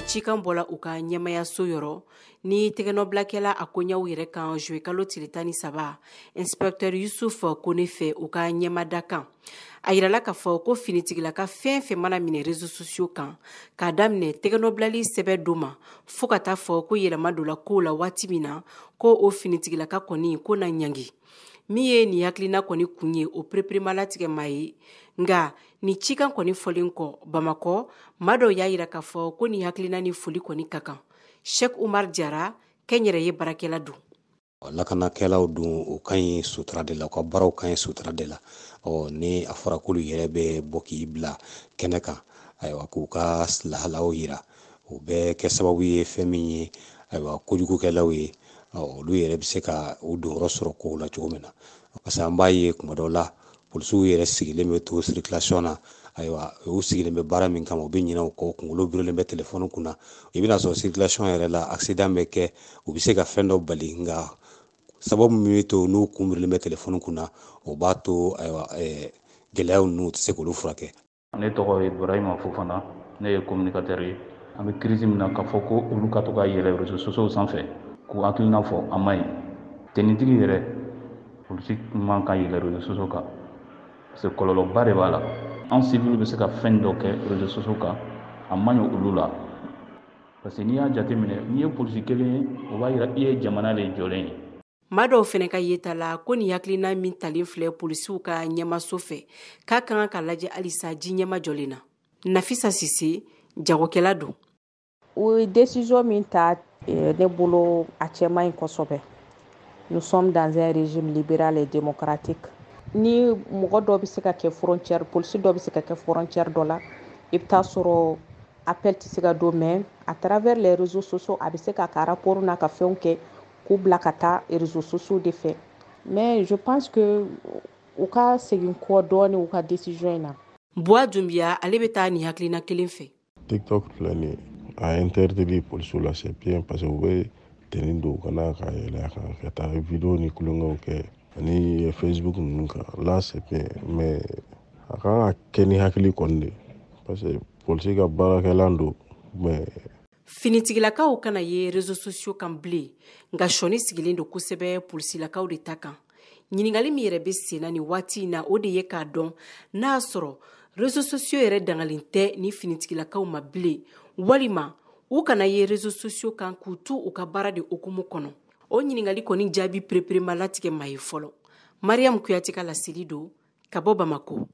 Cikan bɔla u ka ɲɛmayaso yɔrɔ ni tɛgɛnɔbilakɛla a koɲaw yɛrɛ kan juillet kalo tile 13, inspecteur Yusuf Kone fɛ, u ka ɲɛmada kan. A yirala k'a fɔ ko finitigilaka fɛn fɛn mana minɛ réseaux sociaux kan k'a daminɛ tɛgɛnɔbilali sɛbɛn do ma fɔɔ ka taa fɔ ko yɛlɛma donna kow la waati min na, ko o finitigilaka kɔni ko na ɲangi. Min ye nin hakilina kɔni kun ye, o pereperemalatigɛ ma ye. Nka ni cikan kɔni fɔlen kɔ Bamakɔ, maa dɔw y'a yira k'a fɔ ko nin hakilina ni foli kɔni ka kan. Sheikh Umar Jara, kɛnyɛrɛye baarakɛla don. Lakanakɛlaw dun, u ka ɲi sutura de la, u ka baaraw ka ɲi sutura de la. Ɔ ni a fɔra k'olu yɛrɛ bɛ bɔ k'i bila kɛnɛ kan, ayiwa, k'u ka lahalaw yira, o bɛ kɛ sababu ye fɛn min ye, ayiwa, kojugukɛlaw ye, olu yɛrɛ bɛ se ka u donyɔrɔ sɔrɔ kow la cogo min na. Parce que an b'a ye kuma dɔw la, polisiw yɛrɛ sigilen bɛ to circulation na, ayiwa, u sigilen bɛ baara min kama, u bɛ ɲinɛ o kɔ, kunkolo birilen bɛ telefɔni kunna. I bɛna sɔrɔ circulation yɛrɛ la, accident bɛ kɛ, u bɛ se ka fɛn dɔ bali, nka sababu min bɛ to n'u kun birilen bɛ telefɔni kunna, o b'a to, ayiwa, gɛlɛyaw ninnu, u tɛ se k'olu furakɛ. Ne tɔgɔ ye Ibrahima Fofana, ne ye communicateur ye. An bɛ crise min na, k'a fɔ ko olu ka to ka yɛlɛ réseaux sociaux sanfɛ k'u hakilina fɔ, a man ɲi. Tenitigi yɛrɛ, polisi man kan yɛlɛ réseaux sociaux kan, parce que kɔlɔlɔba de b'a la. An civil bɛ se ka fɛn dɔ kɛ réseaux sociaux kan, a man ɲi olu la, parce que n'i y'a jateminɛ, n'i ye polisi kelen ye, o b'a yira i ye jamana de jɔlen ye. Maa dɔw fɛnɛ ka yeta la, ko nin hakilina min talen filɛ polisiw ka ɲɛmaso fɛ, k'a ka kan ka lajɛ halisa ji ɲɛma jɔlen na. Nafisa Sise, jagokɛla don. O ye décision min ta, ne bolo a cɛ man ɲi kosɛbɛ. Nous sommes dans un régime libéral et démocratique. Ni mɔgɔ dɔ bɛ se ka kɛ frontière, polisi dɔ bɛ se ka kɛ frontière dɔ la, i bɛ taa sɔrɔ appel tɛ se ka don, mais à travers les réseaux sociaux, a bɛ se k'a ka rapport n'a ka fɛnw kɛ k'u bila ka taa réseaux sociaux de fɛ. Mais je pense que u ka segin kɔ dɔɔni u ka décision in na. Buwa Dunbiya, ale bɛ taa nin hakilina kelen fɛ. TikTok filɛ nin ye, a interdit polisiw la, c'est bien, parce que u bɛ tenue don, u kana ka yɛlɛ a kan ka taa vidéo ni kulonkɛw kɛ ani Facebook ninnu kan. Là, c'est bien, mais a kan ka kɛ ni hakili kɔni de, parce que polisi ka baarakɛlan don, mais Finitigilakaw kana ye réseaux sociaux kan bilen, nka sɔɔni sigilen don kosɛbɛ polisilakaw de ta kan. Ɲininkali min yɛrɛ bɛ sen na nin waati in na, o de ye k'a dɔn n'a y'a sɔrɔ réseaux sociaux yɛrɛ dangalen tɛ ni finitigilakaw ma bilen, walima u kana ye réseaux sociaux kan k'u to u ka baara de hukumu kɔnɔ. O ɲininkali kɔni jaabi pereperema latigɛ ma ye fɔlɔ. Mariam Kuyate ka laseli don ka bɔ Bamako.